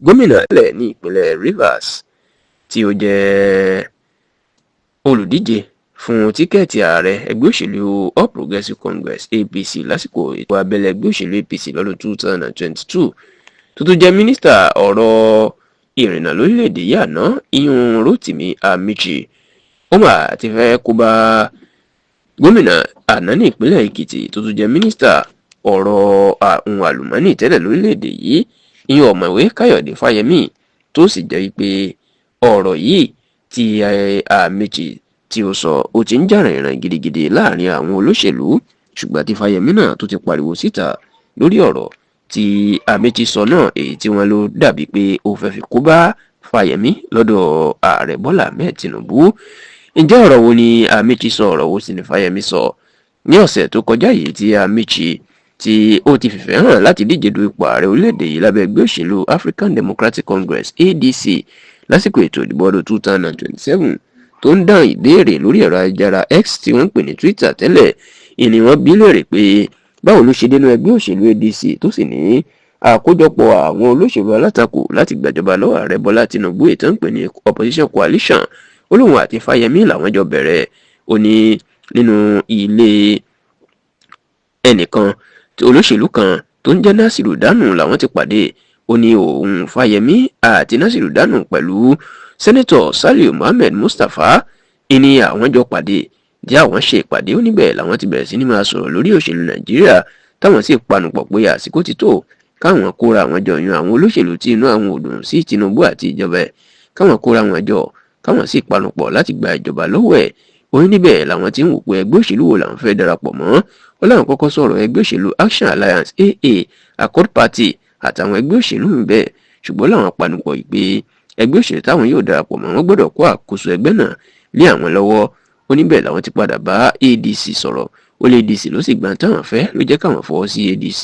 Gómìnà tẹ́lẹ̀ ní ìpínlẹ̀ Rivers tí ó jẹ́ olùdíje fún tíkẹ́ẹ̀tì ààrẹ ẹgbẹ́ òṣèlú All Progressives Congress, APC, lásìkò ètò abẹ́lé ẹgbẹ́ òṣèlú APC lọ́dún 2022, tó tún jẹ́ mínísítà ọ̀rọ̀ ìrìnnà lórílẹ̀‐èdè yìí àná, ìyún Rotimi Amaechi, ó mà ti fẹ́ kó bá gómìnà àná ní ìpínlẹ̀ Èkìtì, tó tún jẹ́ mínísítà ọ̀rọ̀ ohun àlùmọ́ọ́nì tẹ́lẹ̀ lórílẹ̀‐èdè yìí, ìyún Ọ̀mọ̀wé Káyọ̀dé Fáyẹmí, tó sì jẹ́ pé ọ̀rọ̀ yìí tí Amaechi tí ó sọ, ó ti ń jà rìnrìn gidigidi láàrin àwọn olóṣèlú. Ṣùgbọ́n tí Fáyẹmí náà tó ti pariwo síta lórí ọ̀rọ̀ tí Amaechi sọ náà, èyí tí wọ́n ló dàbí pé ó fẹ́ fi kó bá Fáyẹmí lọ́dọ̀ ààrẹ Bọ́lá Ahmed Tinubu. Ǹjẹ́ ọ̀rọ̀ wo ni Amaechi sọ? Ọ̀rọ̀ wo sì ni Fáyẹmí sọ ní ọ̀sẹ̀ tó kọjá yìí tí Amaechi tí ó ti fìfẹ́ hàn láti díje du ipò ààrẹ orílẹ̀-èdè yìí lábẹ́ ẹgbẹ́ òṣèlú African Democratic Congress, ADC, lásìkò ètò ìdìbò ọdún 2027, tó ń dáhùn ìbéèrè lórí ẹ̀rọ ayélujára X tí wọ́n ń pè ní Twitter tẹ́lẹ̀? Ìní wọ́n bi léèrè pé báwo ló ṣe dénú ẹgbẹ́ òṣèlú ADC, tó sì ní àkójọpọ̀ àwọn olóṣèlú alátakò láti gbàjọba lọ́wọ́ ààrẹ Bọ́lá Tinubu, ètò ń pè ní opposition coalition. Ó lóun àti Fáyẹmí làwọn jọ bẹ̀rẹ̀. Ó ní nínú ilé ẹnìkan, olóṣèlú kan tó ń jẹ́ Nasiru Dánù, làwọn ti pàdé. Ó ní òun, Fáyẹmí àti Nasiru Dánù pẹ̀lú Senator Saliu Mohammed Mustapha ìní àwọn jọ pàdé jẹ́ àwọn ṣe ìpàdé. Ó níbẹ̀ làwọn ti bẹ̀rẹ̀ sí ní máa sọ̀rọ̀ lórí òṣèlú Nàìjíríà, táwọn sì panupọ̀ pé àsìkò ti tó káwọn kóra àwọn jọ, yan àwọn olóṣèlú tí inú àwọn ò dùn sí Tinubu àti ìjọba ẹ̀, káwọn kóra wọn jọ, káwọn sì panupọ̀ láti gba ìjọba lọ́wọ́ ẹ̀. Oyin níbẹ̀ làwọn ti ń wò pé ẹgbẹ́ òṣèlú wo làwọn fẹ́ darapọ̀ mọ́. Ó láwọn kọ́kọ́ sọ̀rọ̀ ẹgbẹ́ òṣèlú Action Alliance, AA, Accord Party àtàwọn ẹgbẹ́ òṣèlú ń bẹ, ṣùgbọ́n làwọn panupọ̀ pé ẹgbẹ́ òṣèlú táwọn yóò darapọ̀ mọ́, wọn gbọ́dọ̀ kó àkóso ẹgbẹ́ náà lé àwọn lọ́wọ́. Ó níbẹ̀ làwọn ti padà bá ADC sọ̀rọ̀. Ó lé ADC ló sì gbà táwọn fẹ́, ló jẹ́ káwọn fọwọ́ sí ADC.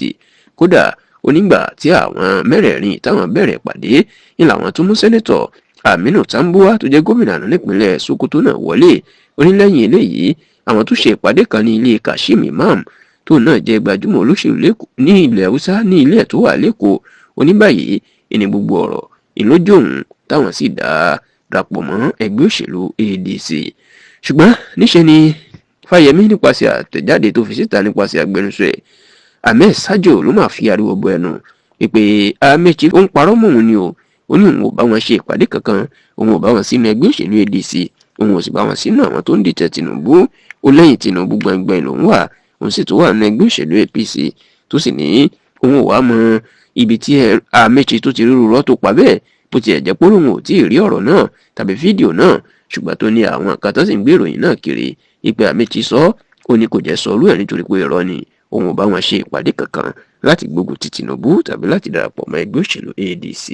Kódà onígbà tí àwọn mẹ́rẹ̀ẹ̀rin táwọn bẹ̀rẹ̀ pàdé ní làwọn tó mú Senator Aminu Tambuwa, tó jẹ́ gómìnà àná nípínlẹ̀ Sokoto náà wọlé. Onílẹ̀yìn eléyìí, àwọn tó ṣe ìpàdé kan ní ilé Kashim Imam, tó náà jẹ́ gbajúmọ̀ olóṣèlú ní ilẹ̀ Haúsá, ní ilé ẹ̀ tó wà lẹ́kọ̀ọ́. Oníbàyìí ìní gbogbo ọ̀rọ̀ ìlójú òun táwọn sì dá dapọ̀ mọ́ ẹgbẹ́ òṣèlú ADC. Ṣùgbọ́n níṣẹ́ ni Fáyẹmí, nípasẹ̀ àtẹ̀jáde tó fi síta nípasẹ̀ agbẹnusọ ẹ̀, Ahmed Sajo, ló máa fi ariwo bọ ẹnu pé Amaechi ó ń parọ́ mọ́ òun ni o. Ó ní òun ò bá wọn ṣe ìpàdé kankan, òun ò bá wọn sínú ẹgbẹ́ òṣèlú ADC, òun ò sì bá wọn sínú àwọn tó ń dìtẹ̀ Tinubu. Ó lẹ́yìn Tinubu gbọ̀ngbọ̀n lòun wà, òun sì tó wà nínú ẹgbẹ́ òṣèlú APC, tó sì ní òun ò wá mọ ibi tí Amaechi tó ti ríru rọ́ tó pa bẹ́ẹ̀. Bó tiẹ̀ jẹ́ pé òun ò tí ì rí ọ̀rọ̀ náà tàbí fídíò náà, ṣùgbọ́n tó ní àwọn kan tó sì ń gbé ìròyìn náà kiri ìpè Amaechi sọ, ó ní kò jẹ́ sọ orú ẹ̀ nítorí pé irọ́ ni. Òun ò bá wọn ṣe ìpàdé kankan láti gbógun ti Tinubu tàbí láti darapọ̀ mọ́ ẹgbẹ́ òṣèlú ADC.